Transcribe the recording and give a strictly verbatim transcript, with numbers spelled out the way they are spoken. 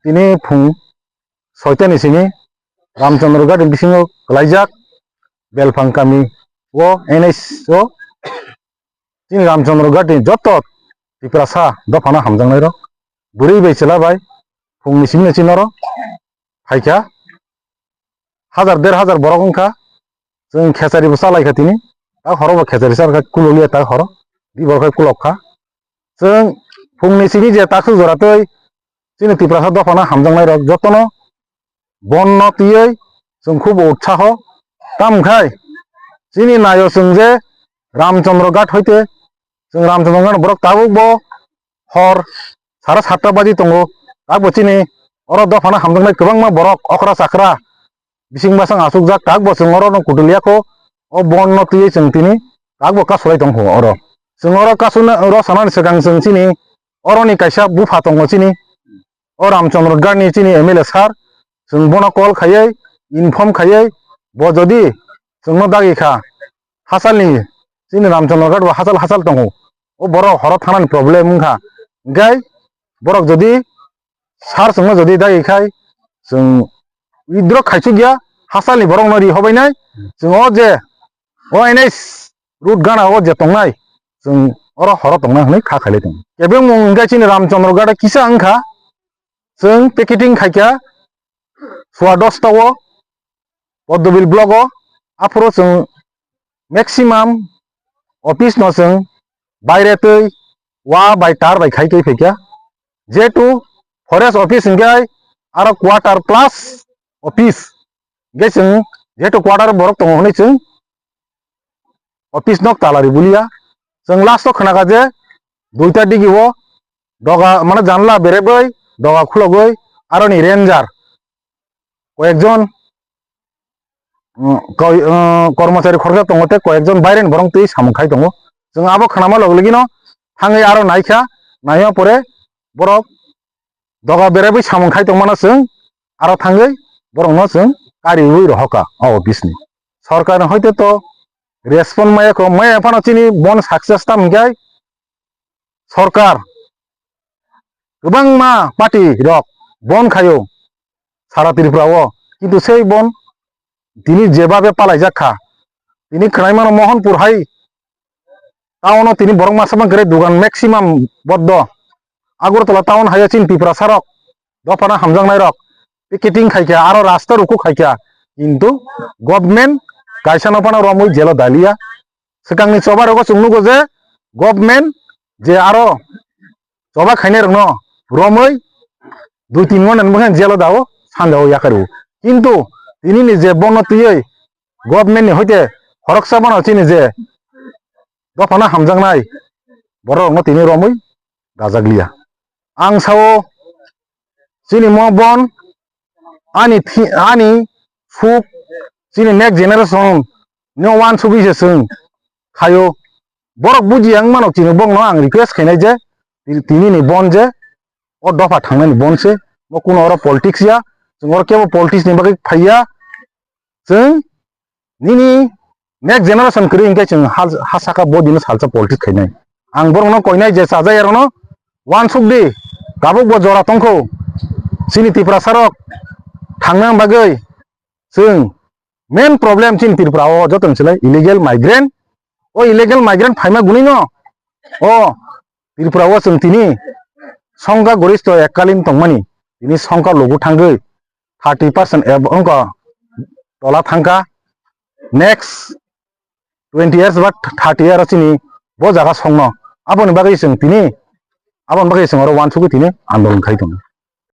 Tini phung soitani simi Ramchandra Ghat ni bisingo kwlaijak Belphang kami o N H o chini Ramchandra Ghat ni joto Tiprasa dophano hamjaknairok bwrwi bai chwla bai phungni simi chini oro phaikha. Hazar der hazar borok wngkha. Chwng khechari bo chalaikha tini. Tak horo bo khechari chalaikha, kuloliya tak horo. Di borok khai kulok kha. Chwng phungni simi je taksuk jora twi chini Tiprasa dophano hamjaknairok jotono bonno twiwi chwng khub utsaho. Tamkhai chini naio chwng je Ramchandra Ghat hoite chwng Ramchandra Ghat borok tabuk bo hor sara satta baji tongo. Takbo chini oro dophano hamjaknai kwbangma borok okra chakra bising bwsang achukjak, takbo chwng oro no kutul ya kho. O bon no twiwi chwng tini takbo kasulai tong kho oro. Chwng oro kasuna oro sanani swkang chwng chini oroni kaisa bupha tongo chini, o Ramchandra Ghat ni chini M L A sir, chwng bono call khaiwi inform khaiwi bo jodi chwngno dagi kha, hachalni chini Ramchandra Ghat bo hachal hachal tongo. O borok horo thanani problem wngkha. Hingkhai borok jodi sir chwngno jodi dagi khai chwng withdraw khaichuk ya, hachalni borokno ri hobainai, chwng o je o N H route gana o je tongnai, chwng oro horo tongnai hwnwi kha khailai tongo. Kebengmung hingkhai chini Ramchandra Ghat kisa wngkha, chwng picketing khaikha sua dosta o Poddobil block o, aphuru chwng maximum office no chwng baire twi wa bai tar bai khai twi phaikha. Jehetu forest office hingkhai aro quarter plus office, hingkhai chwng jehetu quarter borok tongo hwnwi chwng office nok tala ri bulia. Chwng last o khwnakha je duita digi o doga, mane janla berebwi doga khulogwi aroni ranger koyekjon, mm, koi-, mm, kormochari khoroksa tongo tei koyekjon baireni borok twi samung khai tongo. Chwng abo khnama log logino thangwi aro naikha, naima pore borok doga berebwi samung khai tongmano chwng aro thangwi borokno chwng kariwi rohorkha o office ni. Sorkar ni hoite to respond maya kho, maya phano chini bon success tam hingkhai sorkar kwbangma party rok bon khaio sara Tripura o, kintu sei bon tini jebabe palaijak kha. Tini khwnaimano Mohanpur hai town o tini borok masa bangkhe dugan maximum boddo. Agartala town hai o chini Tiprasa rok dophano hamjaknai rok picketing khaikha, aro rasta ruku khaikha, kintu government kaisa no phano romwi jelo dalia. Swkangni choba rogo chwng nugo je government je aro choba khainai rokno romwi dui tin ghonta ni bwkhe jelo dao, sanja o yakarwi. Kintu tini ni je bono twiwi government ni hoite khoroksa bono chini je dophano hamjaknai borok rokno tini romwi dajakliya. Ang sao chini mo bon ani thi-, ani suk chini next generation no wansugwi se chwng khaio. Borok bujiya wng mano chini bokno ang request khainai je ti-, tini ni bon je o dopha thangnani bon se, mo kuno oro politics ya, chwng oro kebo politics ni bagwi phaiya. Chwng nini next generation kwrwi hinkhe chwng hal-, ha saka bo dino salsa politics khainai. Ang borokno koinai je chajak yarokno wansuk di, tabuk bo jora tongkho chini Tiprasa rok thangna bagwi. Chwng main problem chini Tripura o joto ni silai illegal migrant. O illegal migrant phaima gwnino o Tripura o chwng tini songkha goristo ekkalin tongmani, tini songkha logu thangwi thirty percent ebo wngkha tola thangkha. Next twenty years ba thirty year o chini bo jaga songno, aboni bagwi chwng tini, aboni bagwi chwng oro wansugwi tini andolon khai tongo.